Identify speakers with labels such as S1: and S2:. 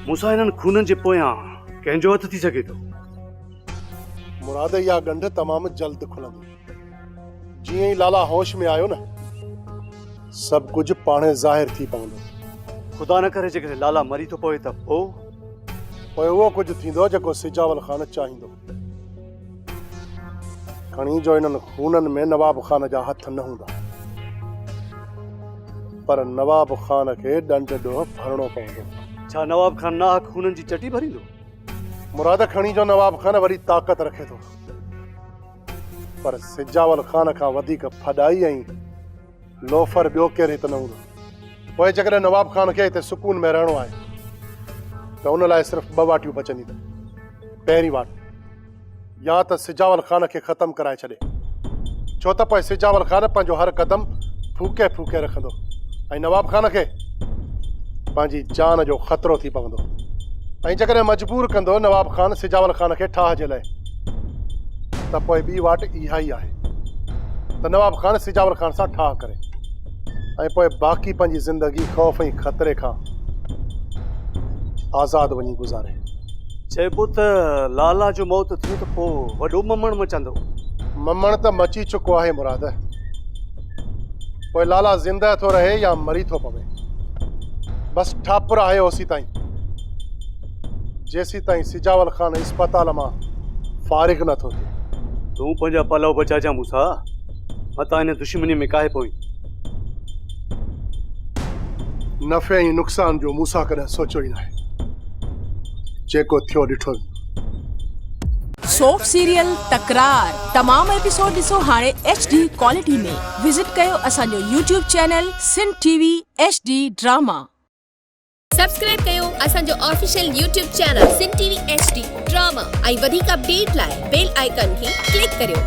S1: موسيٰ هنن خونن جي پويان ڪنهن جو هٿ ٿي سگهي ٿو؟
S2: مراد اها ڳنڍ تمام جلد کلندي. جيئن ئي لالا هوش ۾ آيو نه، سڀ ڪجهه پاڻهي ظاهر ٿي پوندو.
S1: خدا نه ڪري جيڪڏهن لالا مري ٿو پوي ته پوء؟
S2: پوء اهو ڪجهه ٿيندو جيڪو سجاول خان چاهيندو. کڻي جو انهن خونن ۾ نواب خان جا هٿ نه هوندا، پر نواب خان کي ڏنڊ ڏوهه ڀرڻو پوندو.
S1: ڇا نواب خان ناحق خونن جي چٽي ڀريندو؟
S2: مراد کڻي جو نواب خان وڏي طاقت رکي ٿو، پر سجاول خان کان وڌيڪ ڦڏائي ۽ لوفر ٻيو ڪير هت نه هوندو. پوء جيڪڏهن نواب خان کي هتي سڪون ۾ رهڻو آهي ته ان لاء صرف ٻه واٽيون بچنديون. پهرين واٽ يا ته سجاول خان کي ختم ڪرائي ڇڏي، ڇو ته پوء سجاول خان پنهنجو هر قدم ڦوڪي ڦوڪي رکندو ۽ نواب خان کي پنهنجي جان جو خطرو ٿي پوندو ۽ جيڪڏهن مجبور ڪندو نواب خان سجاول خان کي ٺاهه جي لاء ته پوء ٻي واٽ اها ئي آهي ته نواب خان سجاول خان سان ٺاهه ڪري ۽ پوء باقي پنهنجي زندگي خوف ۽ خطري کان آزاد وڃي گذاري.
S1: چئبو ته لالا جو موت ٿيو ته پوء وڏو ممڻ مچندو.
S2: ممڻ ته مچي چڪو آهي مراد. پوء لالا زنده ٿو رهي يا مري ٿو پوي. بس ٺاپر آهي اوسيتائين جيسيتائين سجاول خان اسپتال مان فارغ نه ٿو ٿئي.
S1: تون پنهنجا پلئه بچائجان موسيٰ، متان هن دشمنيء ۾ ڪاهي پوين.
S2: نفعي ۽ نقصان جو موسيٰ ڪڏهن سوچيو ئي ناهي. جيڪو ٿيو ڏٺو ويندو.
S3: سوپ سيريل تڪرار تمام ايپيسوڊ ڏسو هاڻي ايڇ ڊي ڪوالٽي ۾ وزٽ ڪيو اسان جو YouTube channel Sindh T V H D drama.
S4: Subscribe ڪيو اسان جو official YouTube channel Sindh T V H D drama ۽ وڌيڪ اپڊيٽ لاء بيل آئيڪان کي ڪلڪ ڪريو.